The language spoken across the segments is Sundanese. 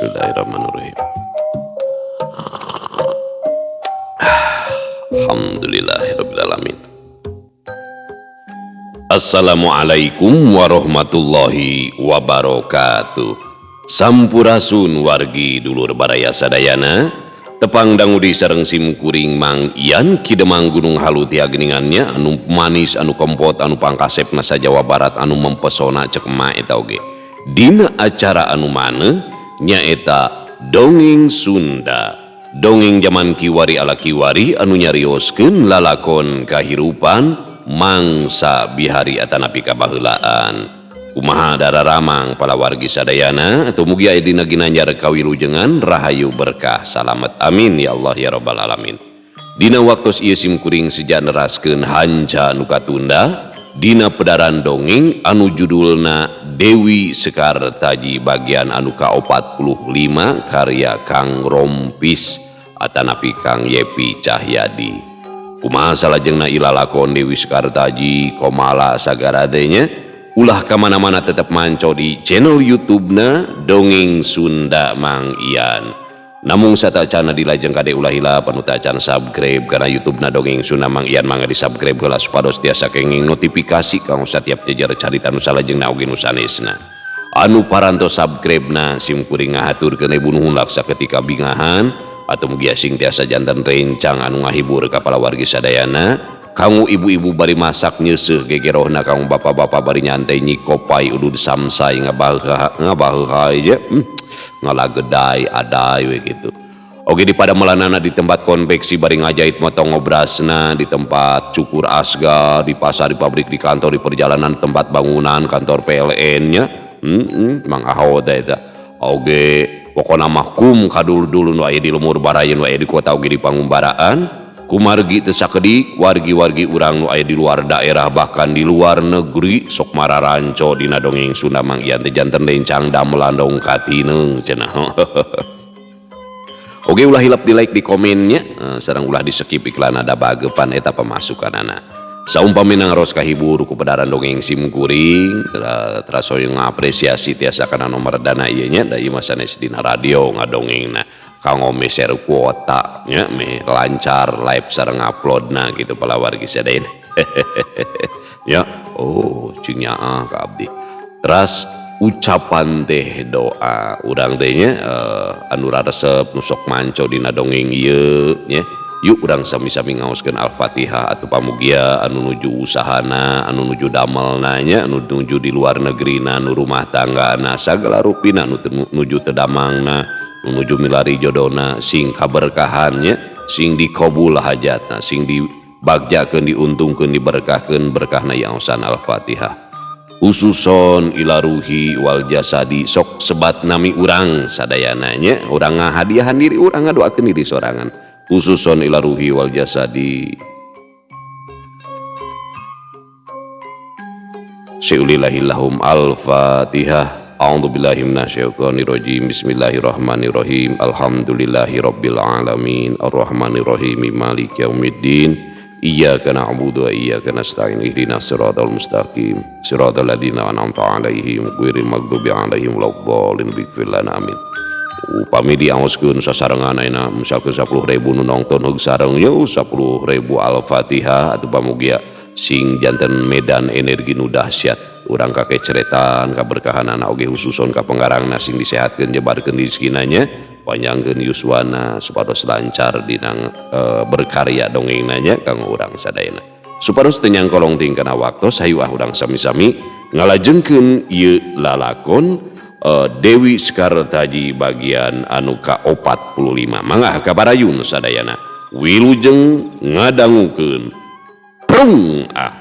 Bismillahirrahmanirrahim. Alhamdulillahirabbil alamin. Assalamualaikum warahmatullahi wabarakatuh. Sampurasun wargi dulur baraya sadayana. Tepang dangudi sareng sim kuring Mang Ian Ki Demang Gunung Halu tia geningannya anu manis anu kompot anu pangkasepna sa Jawa Barat anu mempesona cek emak eta oge. Dina acara anu maneh nyaeta Dongeng Sunda. Dongeng jaman kiwari ala kiwari anu nyarioskeun lalakon kahirupan mangsa bihari atanapi kabaheulaan. Kumaha dararamang palawargi sadayana atau mugi aya dina ginanjar kawilujengan rahayu berkah salamet amin ya Allah ya rabbal alamin. Dina waktos ieu sim kuring seja neraskeun hanca nu katunda dina pedaran dongeng anu judulna Dewi Sekar Taji bagian anu ka-45 karya Kang Rompis atanapi Kang Yepi Cahyadi. Kumaha salajengna ilalakon Dewi Sekar Taji komala sagaradenya ulah kamana-mana tetap manco di channel YouTube-na Dongeng Sunda Mang Ian. Namung satacana dilajeng kade ulah hilap anu tacan subscribe karena YouTube-na Dongeng Sunda Mang Ian mangga di subscribe heula supados tiasa kenging notifikasi kanggo satiap jejer carita nu salajengna oge nu sanesna. Anu parantos subscribe-na sim kuring ngahaturkeun nuhun laksa ketika bingahan atau mugi sing tiasa janten rencang anu ngahibur ka palawargi sadayana. Kanggo ibu-ibu bari masak nyeuseuh gegerohna, kanggo bapak-bapak bari nyantai nyikopai udud samsai ngabaheuhai je, ngalagedai adai we gitu. Oge di pada melanana di tempat konveksi bari ngajait motong ngobrasna, di tempat cukur asga, di pasar, di pabrik, di kantor, di perjalanan, tempat bangunan, kantor PLN nya, Mang Aho teh eta. Oge pokona mah kum kadul-dulu nu aya di lemur barayeun nu aya di kota oge di pangumbaraan. Kumargi teu sakedik wargi-wargi urang nu aya di luar daerah bahkan di luar negeri sok mararanco dina Dongeng Sunda Mang Ian teh janten lencang damelan dong katineung cenah. Oge ulah hilap di like di komennya, sareng ulah di skip iklan ada bagepan eta pemasukanana. Saumpami nangros kahibur ku pedaran dongeng sim kuring teras hoyong ngapresiasi tiasa kana nomor dana ieu nya da ieu mah sanes dina radio ngadongengna. Kanggo meser kuota nya meh lancar live sareng uploadna gitu palawargi sadayana. Ya, oh cing nyaah ka abdi. Teras ucapan teh doa urang teh nya anu raresep nu sok manco dina dongeng ieu nya. Yuk urang sami-sami ngaoskeun Al-Fatihah atau pamugia anu nuju usahana, anu nuju damelna nya, anu nuju di luar negerina, anu rumah tanggana, sagala rupina anu nuju teu damangna, nuju milari jodona, sing kaberkahannya, sing dikabul hajatna, sing dibagjakeun, diuntungkeun, diberkahkeun berkahna yaosan Al-Fatihah. Khususon ila ruhi wal jasadi sok sebat nami urang sadayana nya, urang ngahadiahan diri, urang ngadoakeun diri sorangan. Khususon ila ruhi wal jasadi. Syai'ulillahillahum Al-Fatihah. A'udzubillahi minasyaitonirrajim. Bismillahirrahmanirrahim. Alhamdulillahirabbil alamin. Arrahmanirrahim. Maliki yaumiddin. Iyyaka na'budu wa iyyaka nasta'in. Ihdinas siratal mustaqim. Siratal ladzina an'amta 'alaihim ghairil maghdubi 'alaihim waladdallin. Ighfir lana amin. Upami diaoskeun sasarengan ayeuna misalkeun 10.000 nu nongton heug sareng nya 10.000 Al-Fatihah atuh pamugia sing janten medan energi nu dahsyat. Urang kakeceretan kaberkahanana oge khususon ka penggarangna sing disehatkeun jebarkeun rezekina nya panjangkeun yuswana supados lancar dina berkarya dongengna nya kanggo urang sadayana. Supados teu nyangkolong ting kana waktos hayu ah urang sami-sami ngalajengkeun ieu lalakon Dewi Sekar Taji bagian anu ka-45. Mangga kabarayun sadayana wilujeng ngadangukeun prung ah.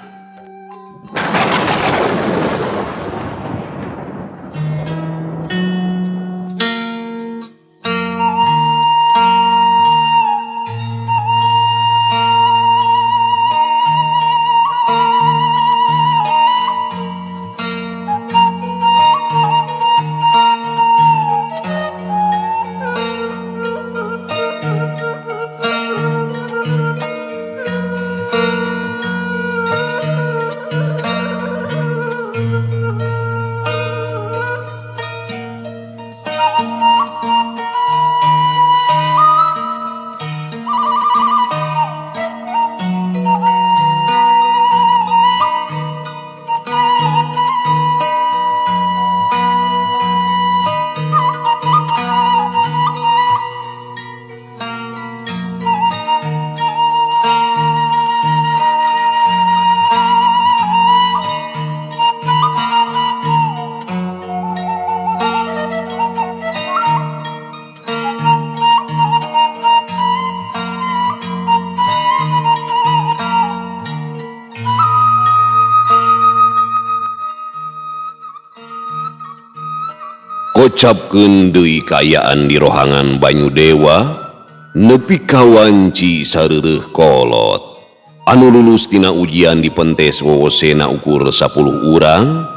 Kecapkeun deui kaayaan di rohangan Banyudewa nepi ka wanci sareureuh kolot. Anu lulus tina ujian dipentes wowosena ukur 10 urang,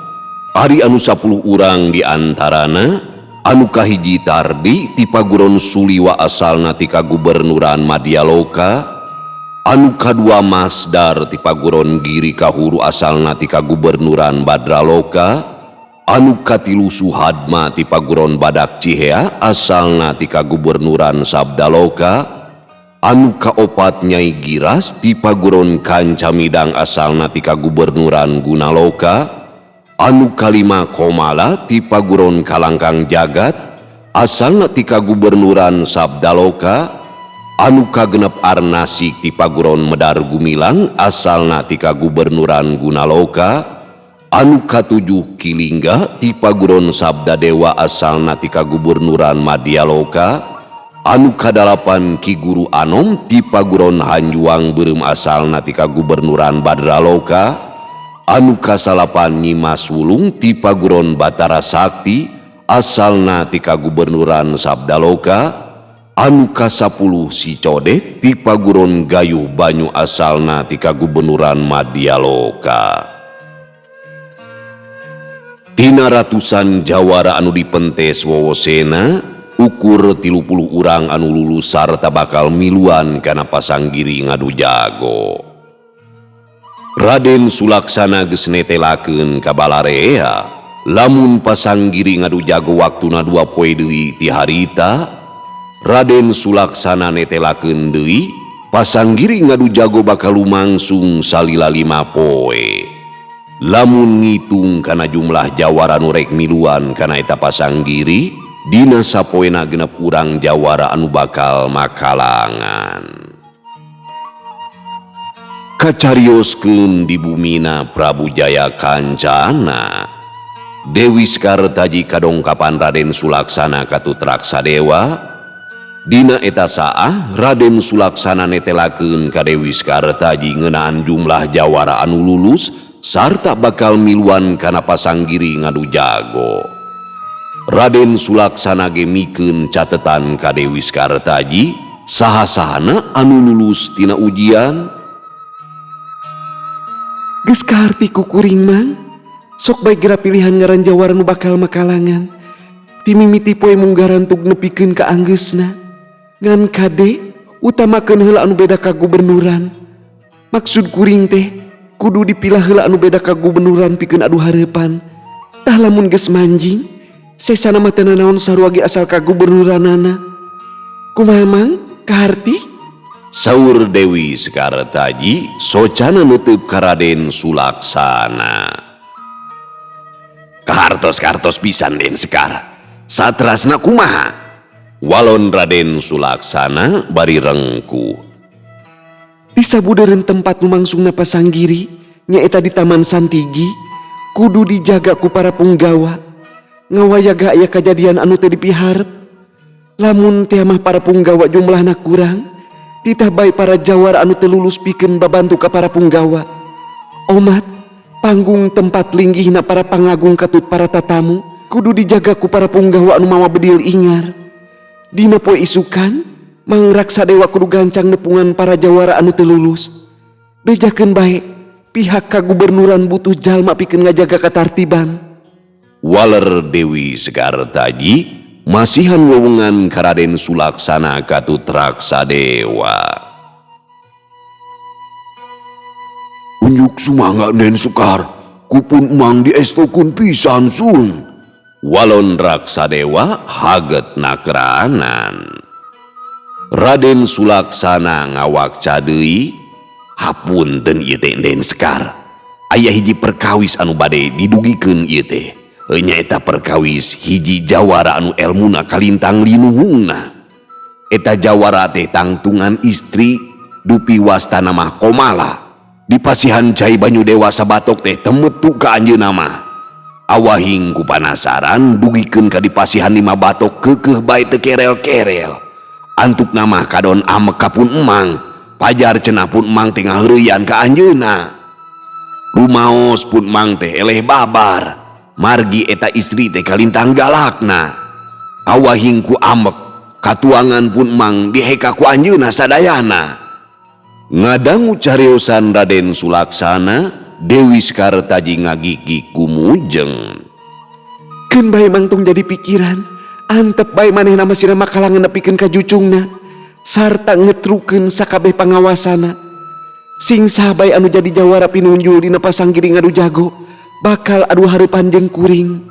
ari anu 10 urang di antarana anu kahiji Tardi ti Paguron Suliwa asalna ti Kagubernuran Madyaloka, anu kadua Masdar ti Paguron Giri Kahuru asalna ti Kagubernuran Badraloka, anu katilu Suhadma ti Paguron Badak Cihea asalna ti Kagubernuran Sabdaloka, anu kaopat Nyai Giras ti Paguron Kancamidang asalna ti Kagubernuran Gunaloka, anu kalima Komala ti Paguron Kalangkang Jagat asalna ti Kagubernuran Sabdaloka, anu kagenep Arnasik ti Paguron Medar Gumilang asalna ti Kagubernuran Gunaloka, anu katujuh Kilingga ti Paguron Sabdadewa asalna ti Kagubernuran Madyaloka, anu kadalapan Ki Guru Anom ti Paguron Hanjuang Beureum asalna ti Kagubernuran Badraloka, anu kasalapan Nyimas Wulung ti Paguron Batara Sakti asalna ti Kagubernuran Sabdaloka, anu kasapuluh Si Codek ti Paguron Gayuh Banyu asalna ti Kagubernuran Madyaloka. Tina ratusan jawara anu dipentes wowosena ukur 30 urang anu lulus sarta bakal miluan kana pasanggiri ngadu jago. Raden Sulaksana geus netelakeun ka balarea lamun pasanggiri ngadu jago waktuna 2 poe deui ti harita. Raden Sulaksana netelakeun deui pasanggiri ngadu jago bakal lumangsung salila 5 poe. Lamun ngitung kana jumlah jawara nu rek miluan kana eta pasanggiri, dina sapoena 6 urang jawara anu bakal makalangan. Kacarioskeun di bumina Prabu Jaya Kancana, Dewi Sekartaji kadongkapan Raden Sulaksana katut Raksadewa. Dina eta saah Raden Sulaksana netelakeun ka Dewi Sekartaji ngeunaan jumlah jawara anu lulus sarta bakal miluan kana pasanggiri ngadu jago. Raden Sulaksana ge mikeun catetan ka Dewi Sekartaji saha-sahana anu lulus tina ujian. Geus kaharti ku kuring mang, sok bae geura pilihan ngaran jawara nu bakal makalangan. Ti mimiti poe munggaran tug nepikeun ka anggeusna. Ngan kade utamakeun heula anu beda ka gubernuran. Maksud kuring teh kudu dipilah heula anu beda ka gubernuran pikeun adu hareupan. Tah lamun geus manjing, sesana mah teu nanaon sarua ge asal ka gubernuranana. Kumaha mang kaharti? Saur Dewi Sekartaji socana nutup ka Raden Sulaksana. Kahartos-kartos pisan Den Sekar. Satrasna kumaha? Walon Raden Sulaksana bari rengkuh. Di sabudeureun tempat lumangsungna pasanggiri nyaeta di Taman Santigi, kudu dijaga ku para punggawa. Ngawayaga aya kajadian anu teu dipiharep. Lamun teh mah para punggawa jumlahna kurang, titah bae para jawara anu teu lulus pikeun babantu ka para punggawa. Omat, panggung tempat linggihna para pangagung katut para tatamu kudu dijaga ku para punggawa anu mawa bedil ingar. Dina poe isukan, Mang Raksadewa kudu gancang nepungan para jawara anu teu lulus. Bejakeun bae, pihak kagubernuran butuh jalma pikeun ngajaga katartiban. Waler Dewi Sekartaji masihan wewengan ka Raden Sulaksana katut Raksadewa. Unjuk sumangga Den Sekar, kupun emang diestokeun pisan sun. Walon Raksadewa haget nakranan. Raden Sulaksana ngawakca deui, hapunten ieu teh Den Sekar. Aya hiji perkawis anu bade didugikeun ieu teh. Nyaeta perkawis hiji jawara anu elmuna kalintang linuhungna. Eta jawara teh tangtungan istri dupi wastana mah Komala. Dipasihan cai banyu dewa sabatok teh temetu ka anjeunna mah. Awahing ku panasaran dugikeun ka dipasihan 5 batok keukeuh bae teu kerel-kerel. Antuk nama kadon amek ka pun emang, pajar cenah pun emang teh ngaheureyan ka anjeunna. Rumaos pun emang teh eleh babar, margi eta istri teh kalintang galakna. Awahing ku amek katuangan pun mang diheka ku anjeunna sadayana. Ngadangu cariosan Raden Sulaksana, Dewi Sekartaji ngagigig kumujeng. Keun bae mangtung jadi pikiran, antep bae manehna masih makalangan nepikeun ka jucungna sarta ngetrukeun sakabeh pangawasana. Sing saha bae anu jadi jawara pinunjul dina pasanggiri ngadu jago bakal adu hareupan jeung kuring.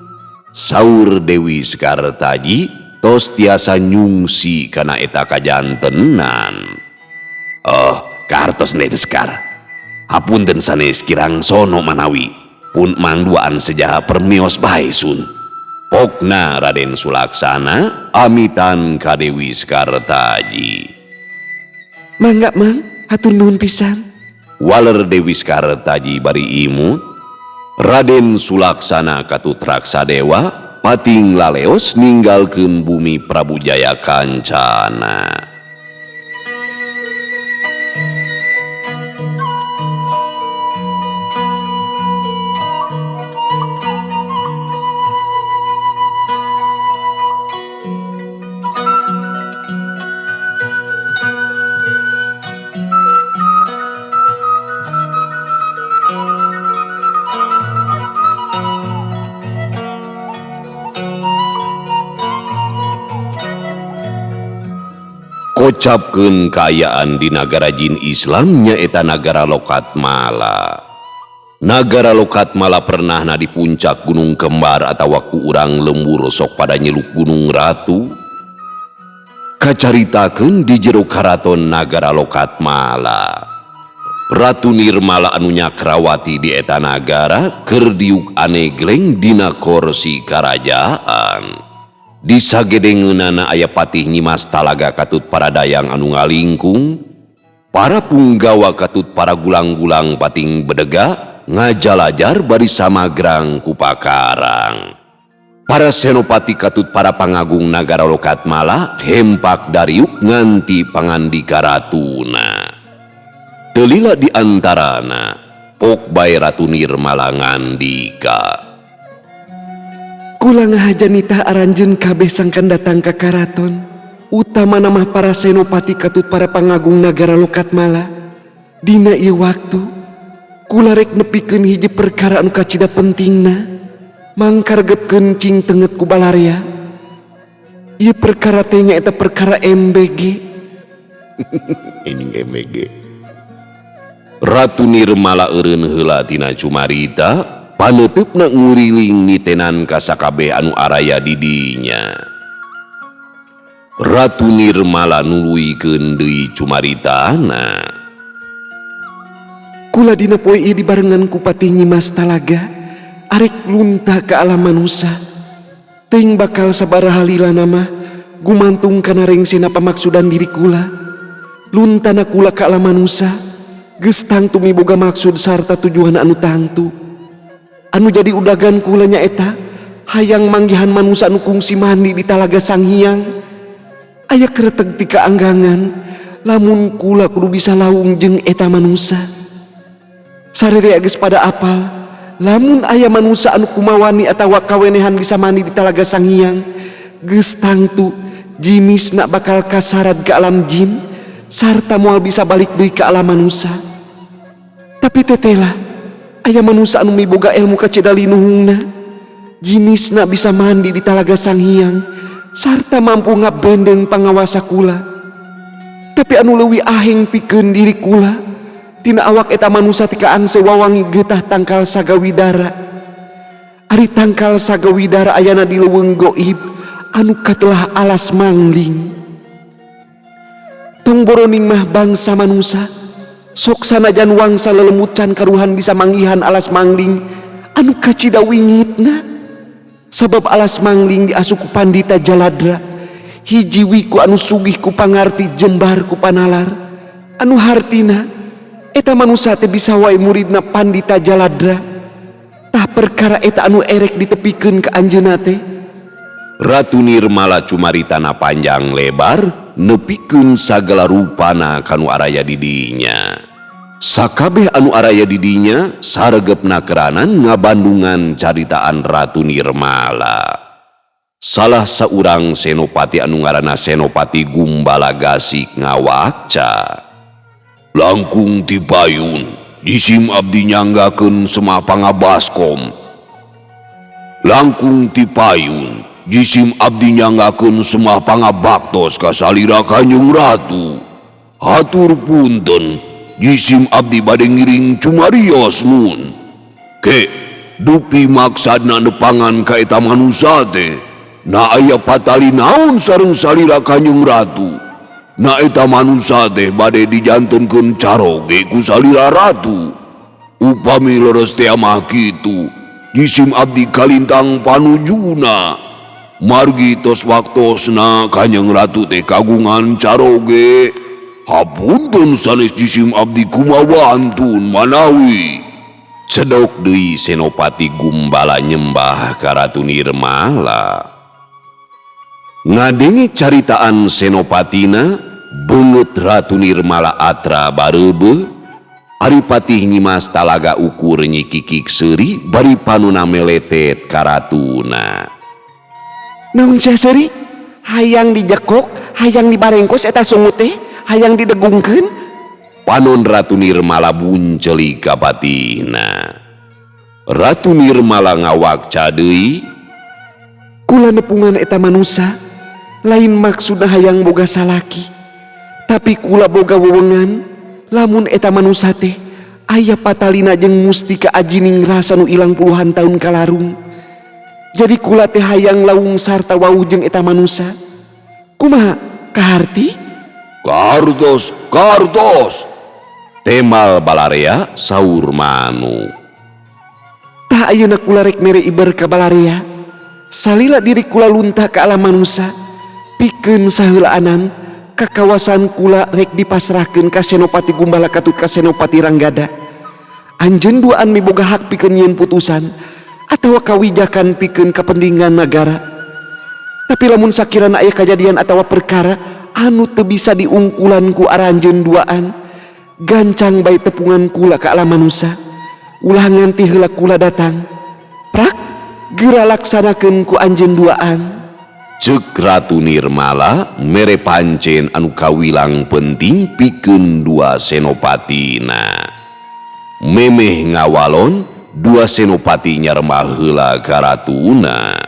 Saur Dewi Sekartaji tos tiasa nyungsi kana eta kajantenan. Oh, kartos Den Sekar. Hapunten sanes kirang sono manawi pun mangduaan sejaha permios bae sun. Pokna Raden Sulaksana amitan ka Dewi Sekartaji. Mangga mang, hatur nuhun pisan. Waler Dewi Sekartaji bari imut. Raden Sulaksana katut Raksadewa pating laleos ninggalkeun bumi Prabu Jaya Kancana. Kocapkeun kaayaan di nagara jin Islam nyaeta nagara Lokatmala. Nagara Lokatmala pernahna di puncak Gunung Kembar atawa ku urang lembur sok pada nyeluk Gunung Ratu. Kacaritakeun di jero karaton nagara Lokatmala. Ratu Nirmala anu nyakrawati di eta nagara keur diuk anegleng dina korsi karajaan. Di sagedengeunana aya patih Nyimas Talaga katut para dayang anu ngalingkung, para punggawa katut para gulang-gulang pating bedega ngajalajar bari samagrang ku pakarang. Para senopati katut para pangagung nagara Lokatmala hempak dariuk nganti pangandika ratuna. Telila di antarana pok bae Ratu Nirmala ngandika. Kula ngahaja nitah aranjeun kabeh sangkan datang ka karaton, utamana mah para senopati katut para pangagung nagara Lokatmala. Dina ieu waktu kula rek nepikeun hiji perkara anu kacida pentingna, mangkargepkeun cing tenget ku balarea. Ieu perkara teh nyaeta perkara MBG. Ini MBG. Ratu Nirmala eureun heula tina cumarita, paneuteup nguriling nitenan ka sakabeh anu araya di dinya. Ratu Nirmala nuluykeun deui cumaritana. Kula dina poe ieu dibarengan ku Patih Nyimas Talaga arek lunta ka alam manusa. Teuing bakal sabaraha lilana mah gumantung kana rengsena pamaksudan diri kula. Luntana kula ka alam manusa geus tangtu miboga maksud sarta tujuan anu tangtu. Anu jadi udagan kula nyaeta hayang manggihan manusa anu kungsi mandi di Talaga Sanghyang. Aya kereteg ti kaanggangan lamun kula kudu bisa lawung jeung eta manusa. Sarere geus pada apal lamun aya manusa anu kumawani atawa kawenehan bisa mandi di Talaga Sanghyang, geus tangtu jinisna bakal kasarad ke alam jin sarta moal bisa balik deui ka alam manusa. Tapi tetela aya manusa anu miboga ilmu kacida linuhungna, jinisna bisa mandi di Talaga Sanghyang sarta mampu ngabendeng pangawasa kula. Tapi anu leuwih aheng pikeun diri kula tina awak eta manusa ti kaangse wawangi getah tangkal sagawidara. Ari tangkal sagawidara ayana di leuweung goib anu katelah alas mangling. Tong boroning mah bangsa manusa sok sanajan wangsa lelemucan karuhan bisa manggihan alas mangling anu kacida wingitna. Sabab alas mangling diasup ku Pandita Jaladra, hiji wiku anu sugih ku pangarti jembar ku panalar, anu hartina eta manusa teh bisa wae muridna Pandita Jaladra. Tah perkara eta anu erek ditepikeun ka anjeunna teh. Ratu Nirmala cumaritana panjang lebar nepikeun sagala rupana kanu araya di dinya. Sakabeh anu araya di dinya saregepna keranan ngabandungan caritaan Ratu Nirmala. Salah saurang Senopati anu ngaranna Senopati Gumbala Gasik ngawakca. Langkung ti payun jisim abdi nyanggakeun Semah Pangabaskom. Langkung ti payun jisim abdi nyanggakeun Semah Pangabaktos ka salira Kanjeng Ratu. Hatur punten jisim abdi bade ngiring cumarios nun. Ke dupi maksadna nepangan ka eta manusa teh. Na aya patali naon sareng salira Kanjeng Ratu. Na eta manusa teh bade dijantenkeun caroge ku salira ratu. Upami leres teh mah kitu, jisim abdi kalintang panujuna. Margi tos waktosna Kanjeng Ratu teh kagungan caroge. Hapunten sanes jisim abdi kumawantun manawi. Cedok deui Senopati Gumbala nyembah ka Ratu Nirmala. Ngadenge caritaan Senopatina beungeut Ratu Nirmala atra bareubeuh. Ari Patih Nyimas Talaga ukur nyikikik seuri bari panuna meletet ka ratuna. Naon sia seuri? Hayang dijekok, hayang dibarengkos eta sungut teh, hayang didegungkeun. Panon Ratu Nirmala bunceuli ka patihna. Ratu Nirmala ngawakca deui, kula nepungan eta manusa lain maksudna hayang boga salaki, tapi kula boga wewengan lamun eta manusa teh aya patalina jeung mustika ajining rasa nu ilang puluhan tahun kalarung. Jadi kula teh hayang laung sarta wawuh jeung eta manusa. Kumaha kaharti? Kartos, kartos. Temal balarea saur manuk. Tah ayeuna kula rek mere iber ka balarea. Salila diri kula luntah ka alam manusa, pikeun saheulaanan ka kawasan kula rek dipasrahkeun ka Senopati Gumbala katut ka Senopati Ranggada. Anjeun duaan miboga hak pikeun nyieun putusan atawa kawijakan pikeun kapentingan nagara. Tapi lamun sakirana aya kajadian atawa perkara anu teu bisa diungkulan ku aranjeun duaan, gancang bae tepungan kula ka alam manusa. Ulah nganti heula kula datang. Prak geura laksanakeun ku anjeun duaan. Ceuk Ratu Nirmala mere pancen anu kawilang penting pikeun dua senopatina. Memeh ngawalon dua senopati nyaremah heula ka ratuna.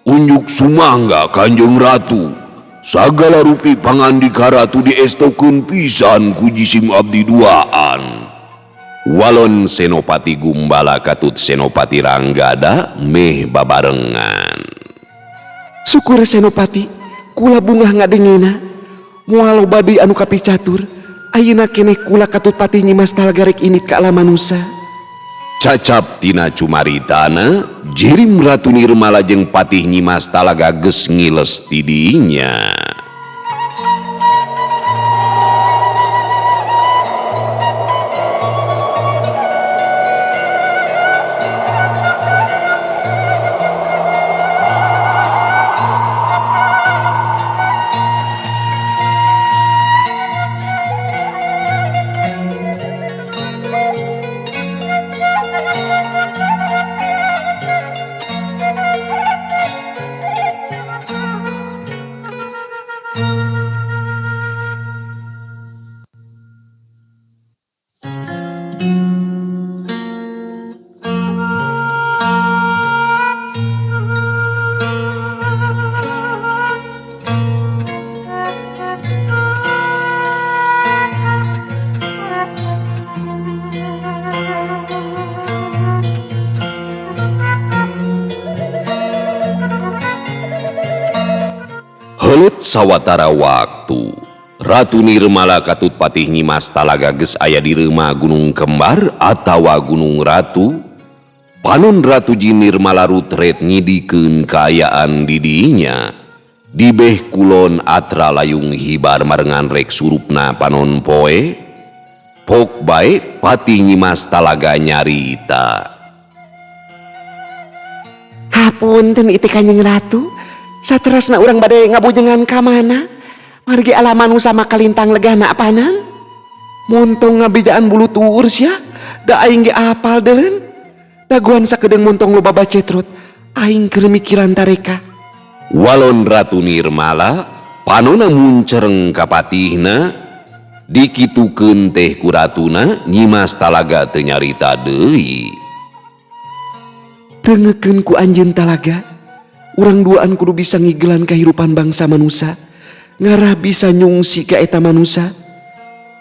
Unjuk sumangga Kanjeng Ratu. Sagala rupi pangandika ratu diestokeun pisan ku jisim abdi duaan. Walon Senopati Gumbala katut Senopati Ranggada meh babarengan. Syukur Senopati, kula bungah ngadengena. Moal loba deui anu kapicatur, ayeuna keneh kula katut Patih Nyimas Talaga rek init ka alam manusa. Cacap tina cumaritana, jirim Ratu Nirmala jeung Patih Nyimas Talaga geus ngiles ti dinya. Heuleut sawatara waktu, Ratu Nirmala katut Patih Nyimas Talaga geus aya di reuma Gunung Kembar atawa Gunung Ratu. Panon Ratu Jin Nirmala rutret nyidikeun kaayaan di dinya. Dibeh kulon atra layung hibar marengan rek surupna panon poe. Pok bae Patih Nyimas Talaga nyarita. Hapunten ieu Kanjeng Ratu. Saterasna urang bade ngabojengan ka mana? Margi alam manusa mah kalintang legana apanan? Montong ngabejaan bulu tuur sia, da aing ge apal deuleun. Dagoan sakedeung montong loba bacetrot, aing keur mikiran tareka. Walon Ratu Nirmala panona muncereng ka patihna dikitukeun teh ku ratuna Nyimas Talaga teu nyarita deui. Rengekeun ku anjeun Talaga, urang duaan kudu bisa ngigelan kahirupan bangsa manusa, ngarah bisa nyungsi ka eta manusa.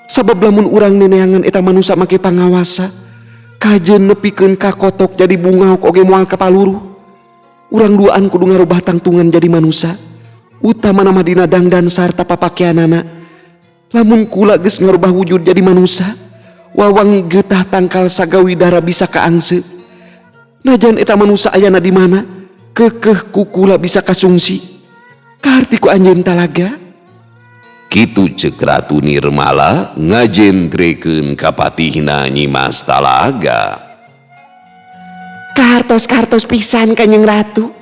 Sabab lamun urang neneangan eta manusa make pangawasa, kajeun nepikeun ka kotok jadi bungaok oge moal kapaluruh. Urang duaan kudu ngarubah tangtungan jadi manusa, utamana mah dina dangdan sarta papakeanana. Lamun kula geus ngarubah wujud jadi manusa, wawangi getah tangkal sagawidara bisa kaangse. Najan eta manusa ayana di mana, kekeh ku kula bisa kasungsi. Kaharti ku anjeun Talaga? Kitu ceuk Ratu Nirmala ngajentrekeun ka patihna Nyimas Talaga. Kahartos-kahartos pisan Kanjeng Ratu.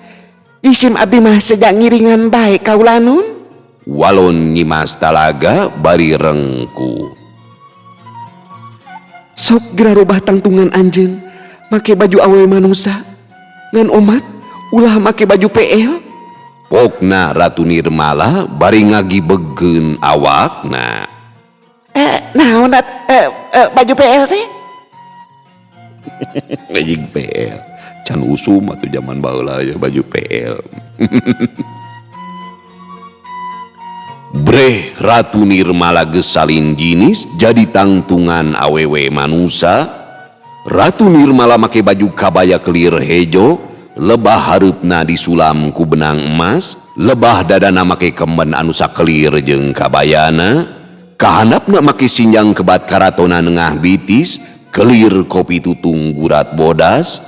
Isim abdi mah sejak ngiringan bae kaulanun. Walon Nyimas Talaga bari rengku. Sok geura robah tangtungan anjeun, make baju awewe manusa. Ngan omat ulah make baju PL. Pokna Ratu Nirmala bari ngagibegkeun awakna. Naon baju PL teh? Anjing PL. Can usum atuh zaman baheula ya baju PL. Breh Ratu Nirmala geus salin jinis jadi tangtungan awewe manusa. Ratu Nirmala make baju kabaya kelir hejo, lebah hareupna disulam ku benang emas, lebah dadana make kemben anu sakelir jeung kabayana, kahandapna make sinjang kebat karatona nengah bitis, kelir kopi tutung gurat bodas.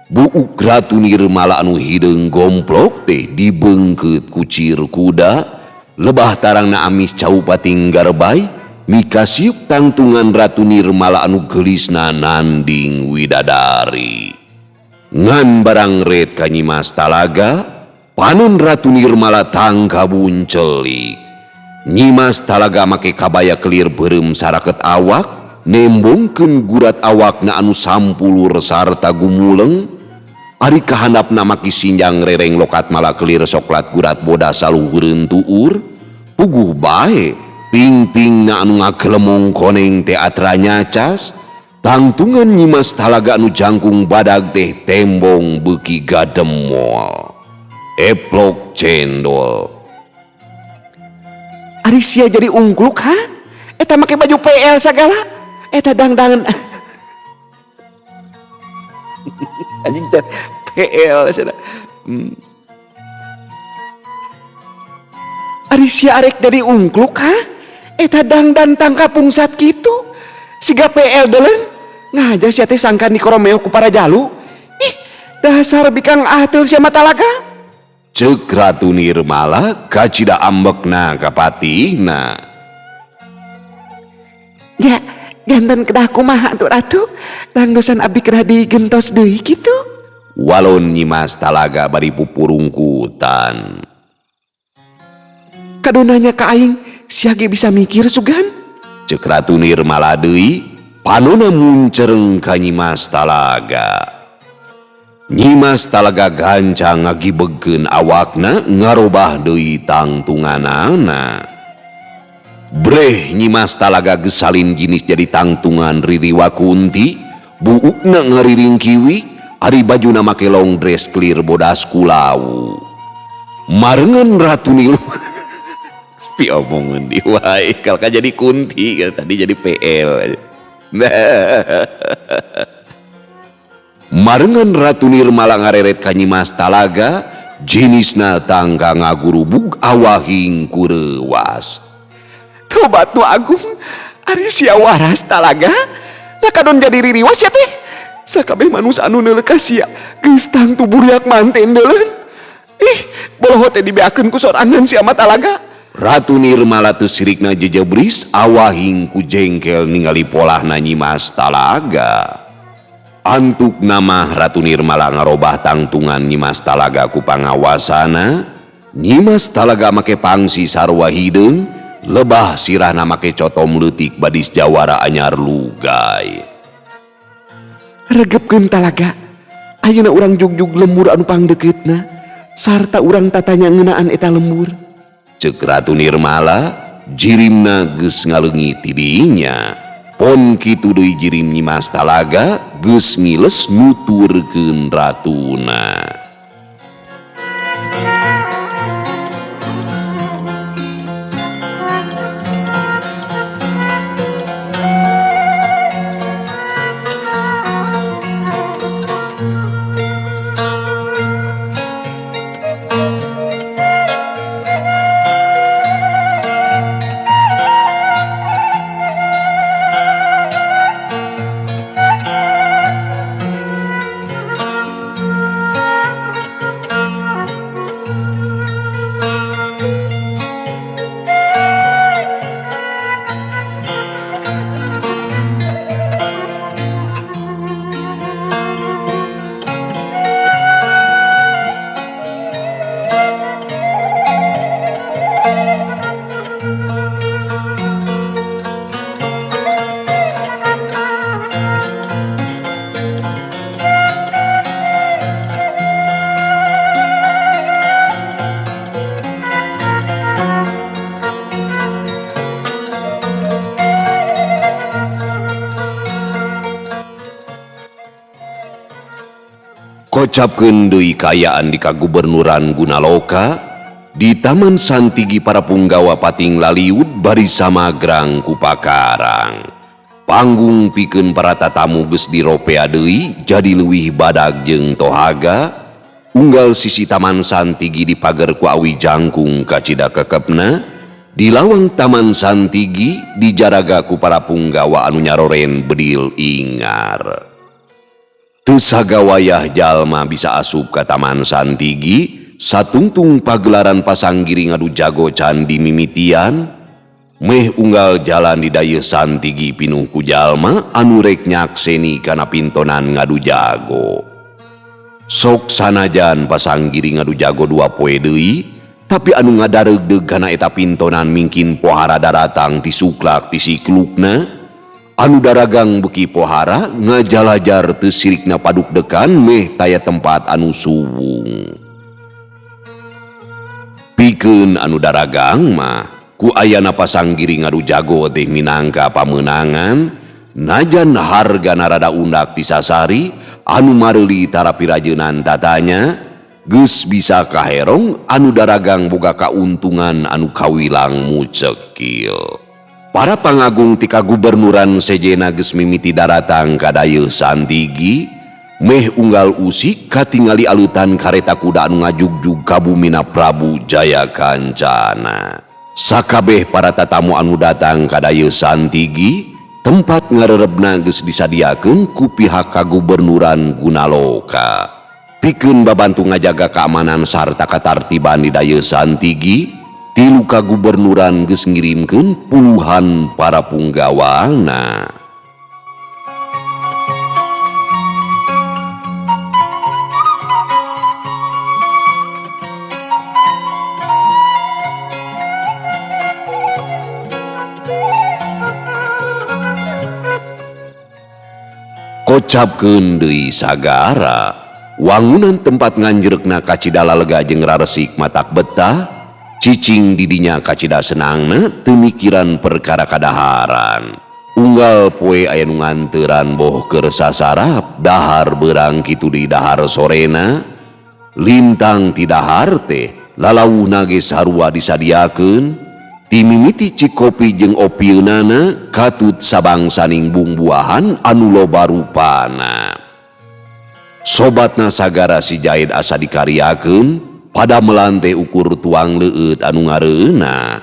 Buuk Ratu Nirmala anu hideung gomplok teh dibeungkeut ku cir kuda, lebah tarangna amis cau pating garbay, mikasiuk tangtungan Ratu Nirmala anu geulisna nanding widadari. Ngan barang ret ka Nyimas Talaga, panon Ratu Nirmala tangkabun celik. Nyimas Talaga make kabaya kelir beureum saraket awak, nembongkeun gurat awakna anu sampulur sarta gumuleng. Ari kahandapna maki sinjang rereng lokat mala kelir soklat gurat bodas saluhureun tuur. Puguh bae ping-pingna anu ngagelemong koneng teatra nyacas. Tangtungan Nyimas Talaga anu jangkung badag teh tembong beuki gademol. Eplok cendol. Ari sia jadi ungkluk ha? Eta make baju PL sagala. Eta dangdangan. Anjing teh PL cenah. Ari sia arek jadi ungkluk ha? Eta dangdan tangka pungsat kitu. Siga PL deuleun. Ngaja sia teh sangkan dikoromeo ku para jalu. Ih, dasar bikang ateul sia mah Talaga. Ceuk Ratu Nirmala kacida ambekna ka patihna. Ja, janten kedah kumaha atuh Ratu? Rangdosan abdi kedah digentos deui kitu. Walon Nyimas Talaga bari pupurungkutan. Kadonanya ka aing sia ge bisa mikir sugan. Ceuk Ratu Nirmala deui panona muncereng ka Nyimas Talaga. Nyimas Talaga gancang ngagibegkeun awakna ngarobah deui tangtunganana. Breh Nyimas Talaga geus salin jinis jadi tangtungan ririwa kunti, buukna ngariring kiwi, ari bajuna make long dress clear bodas kulawu. Marengan Ratu Nirmala pi omongan di wae kalau kan jadi kunti kan tadi jadi PL. Marengan Ratu Nirmala ngareret ka Nyimas Talaga, jinisna tangka ngagurubug awahing kureuwas. Tobat nu agung, ari sia waras Talaga, nah kadon jadi ririwas ya teh. Sakabeh manusa anu neuleuh ka sia, geus tangtu buriak manten deuleun. Ih, boloho teh dibeakeun ku sorangan sia mah Talaga. Ratu Nirmala teu sirikna jejebris awahing ku jengkel ningali polahna Nyimas Talaga. Antuk nama Ratu Nirmala ngarobah tangtungan Nyimas Talaga ku pangawasana. Nyimas Talaga make pangsi sarua hideung, lebah sirahna make cotom leutik badis jawara anyar lugai. Regepkeun Talaga, ayeuna urang jugjug lembur anu pangdekeutna. Sarta urang tatanya ngeunaan eta lembur. Ceuk Ratu Nirmala jirimna geus ngaleungit ti dinya. Pon kitu deui jirim Nyimas Talaga geus ngiles nuturkeun ratuna. Kocapkeun deui kaayaan di Kagubernuran Gunaloka, di Taman Santigi para punggawa pating laliud bari samagrang ku pakarang. Panggung pikeun para tatamu geus diropea deui jadi leuwih badag jeung tohaga. Unggal sisi Taman Santigi dipager ku awi jangkung kacida kekepna. Di lawang Taman Santigi dijaraga ku para punggawa anu nyaroren bedil ingar. Teu sagawayah jalma bisa asup ka Taman Santigi, satungtung pagelaran pasanggiri ngadu jago candi mimitian, meh unggal jalan di dayeuh Santigi pinuh ku jalma anu rek nyakseni kana pintonan ngadu jago. Sok sanajan pasanggiri ngadu jago dua poe deui, tapi anu ngadareugdeug kana eta pintonan mingkin pohara daratang ti suklak ti siklukna. Anu daragang beuki pohara ngajalajar teu sirikna padukdekan meh taya tempat anu suwung. Pikeun anu daragang mah ku ayana pasanggiri ngadu jago teh minangka pamenangan, najan hargana rada undak ti sasari anu mareuli tara pirajeunan tatanya geus bisa kaherong anu daragang boga kauntungan anu kawilang mucekil. Para pangagung ti kagubernuran sejena geus mimiti daratang ka dayeuh Santigi, meh unggal usik katingali aleutan kareta kuda anu ngajugjug ka bumina Prabu Jaya Kancana. Sakabeh para tatamu anu datang ka dayeuh Santigi, tempat ngarerebna geus disadiakeun ku pihak kagubernuran Gunaloka. Pikeun babantu ngajaga keamanan sarta katartiban di dayeuh Santigi, tilu kagubernuran geus ngirimkeun puluhan para punggawana. Kocapkeun deui sagara, wangunan tempat nganjreukna kacida lalega jeung raresik matak betah. Cicing didinya kacida senangna teu mikiran perkara kadaharan. Unggal poe aya nu nganteran boh keur sasarap, dahar beurang kitu di dahar sorena. Lintang ti dahar teh lalawuhna ge sarua disadiakeun. Ti mimiti cikopi jeung opieunana katut sabangsaning bungbuahan anu loba rupana. Sobatna sagara si Jaid asa dikaryakeun. Pada melante ukur tuang leueut anu ngareuna.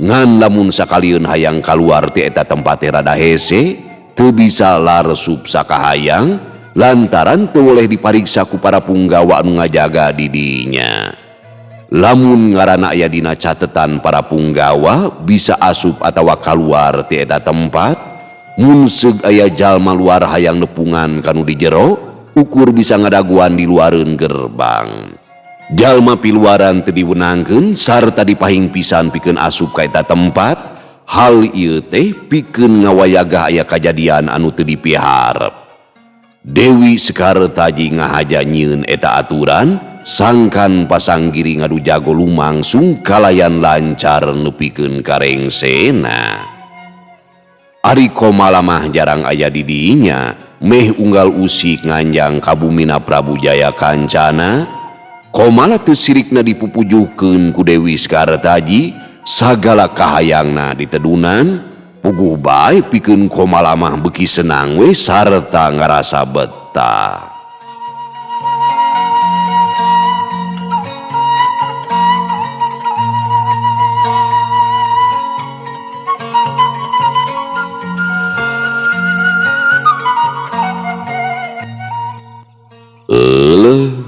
Ngan lamun sakalieun hayang kaluar ti eta tempat rada hese, teu bisa larsup sakahayang lantaran teu boleh dipariksa ku para punggawa anu ngajaga di dinya. Lamun ngaranna aya dina catetan para punggawa bisa asup atawa kaluar ti eta tempat, mun seug aya jalma luar hayang nepungan kanu di jero, ukur bisa ngadaguan di luareun gerbang. Jalma piluaran teu diwenangkeun sarta dipahing pisan pikeun asup ka eta tempat. Hal ieu teh pikeun ngawayagah aya kajadian anu teu dipiharep. Dewi Sekartaji ngahaja nyieun eta aturan Sangkan Pasanggiri ngadu jago lumangsung kalayan lancar nepikeun ka rengsena. Ari Komala mah jarang aya di dinya, meh unggal usik nganjang ka bumina Prabu Jaya Kancana. Komala teu sirikna dipupujuhkeun ku Dewi Sekartaji, sagala kahayangna ditedunan, puguh bae pikeun Komala mah beuki senang we sarta ngarasa betah.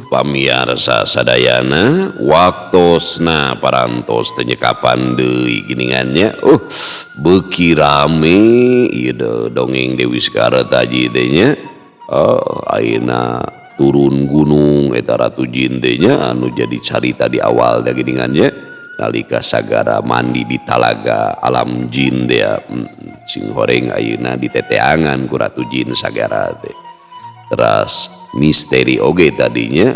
Pamiarsa sadayana waktosna parantos teu nyekapan deui giningannya. Beuki rame ieu dongeng Dewi Sekartaji teh nya. Ayeuna turun gunung eta Ratu Jin teh nya anu jadi carita di awal da giningannya nalika sagara mandi di talaga alam jin teh ya. Sing horeng ayeuna diteteangan ku Ratu Jin sagara teh. Teras misteri oge tadinya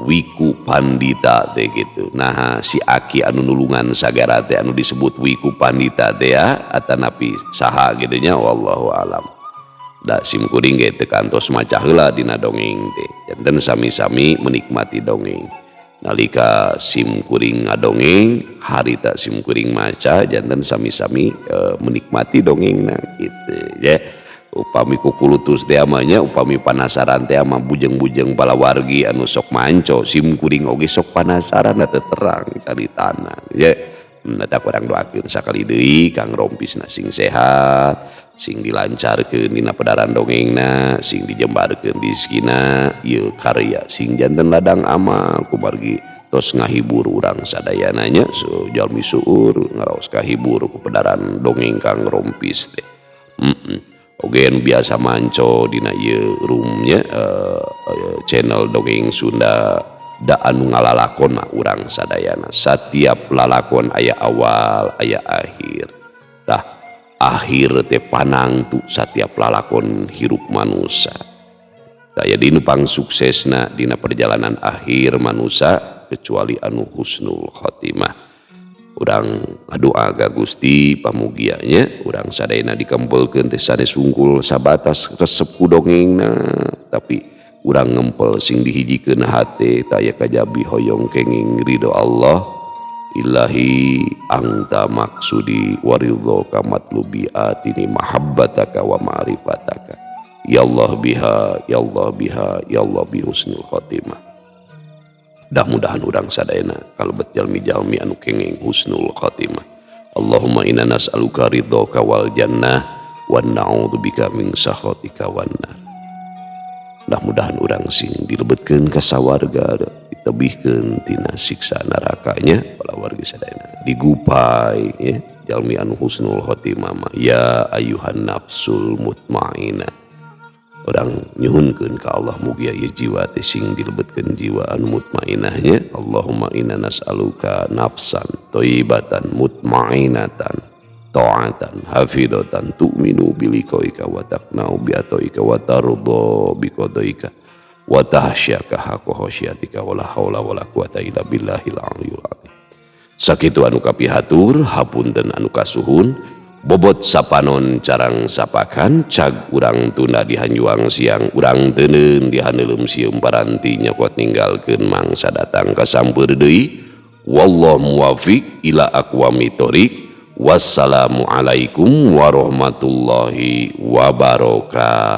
Wiku Pandita teh gitu. Nah si aki anu nulungan sagara teh anu disebut Wiku Pandita teh ya atanapi saha gitu nya, wallahu alam. Da sim kuring ge teu kantos maca heula dina dongeng teh. Janten sami-sami menikmati dongeng. Nalika sim kuring ngadongeng, harita sim kuring maca, janten sami-sami menikmati dongengna gitu ya. Upami kukulutus teh amanya, upami panasaran teh ama bujeng-bujeng palawargi anu sok manco, sim kuring oge sok panasaran teu terang caritana ya. Eta kurang doakeun sakali deui Kang Rompisna sing sehat, sing dilancarkeun dina pedaran dongengna, sing dijembarkeun rizkina, ieu karya sing janten ladang amal kumargi tos ngahibur urang sadayana nya. So jalmi seueur ngaraos kahibur ku pedaran dongeng Kang Rompis teh. Oge nu biasa manco dina ieu roomnya channel dongeng Sunda da anu ngalalakon mah urang sadayana. Satiap lalakon aya awal aya akhir. Tah akhir teh panangtu satiap lalakon hirup manusa. Tah jadi nu pangsuksesna dina perjalanan akhir manusa kecuali anu husnul khotimah. Urang ngadoa ka Gusti pamugia nya urang sadayana dikempelkeun teh sanes sungkul sabatas resep ku dongengna, tapi urang ngempel sing dihijikeun hate taya kajabi hoyong kenging ridho Allah. Ilahi angta maksudi waridho ka matlubi atini mahabbataka wa ma'rifataka. Ya Allah biha, ya Allah biha, ya Allah bi husnul khotimah. Mudah-mudahan urang sadayana kalebet jalmi-jalmi anu kenging husnul khotimah. Allahumma inna nas'aluka ridhoka wal jannah wa na'udzubika min sakhatika wan nar. Mudah-mudahan urang sing dilebetkeun ka sawarga, ditebihkeun tina siksa nerakanya palawargi sadayana. Digupai ya jalmi anu husnul khotimah mah ya ayuhan nafsul mutmainah. Urang nyuhunkeun ka Allah mugia ieu jiwa teh sing dilebetkeun jiwa anu mutmainahnya. Allahumma inna nas'aluka nafsan thayyibatan mutmainatan ta'atan hafidatan tu'minu biliqaika wa taqna'u bi ataika wa tarda bi qadaika wa tahsyaka haqqa khasyatika wa la haula wa la quwata illa billahil aliyyil azim. Sakitu anu kapihatur, hapunten anu kasuhun. Bobot sapanon carang sapakan cag urang tunda dihanjuang siang urang teuneun dihaneuleum sieum paranti nyokot ninggalkeun mangsa datang ka sampeur deui. Wallahu muwafiq ila aqwamit thoriq. Wassalamualaikum warahmatullahi wabarakatuh.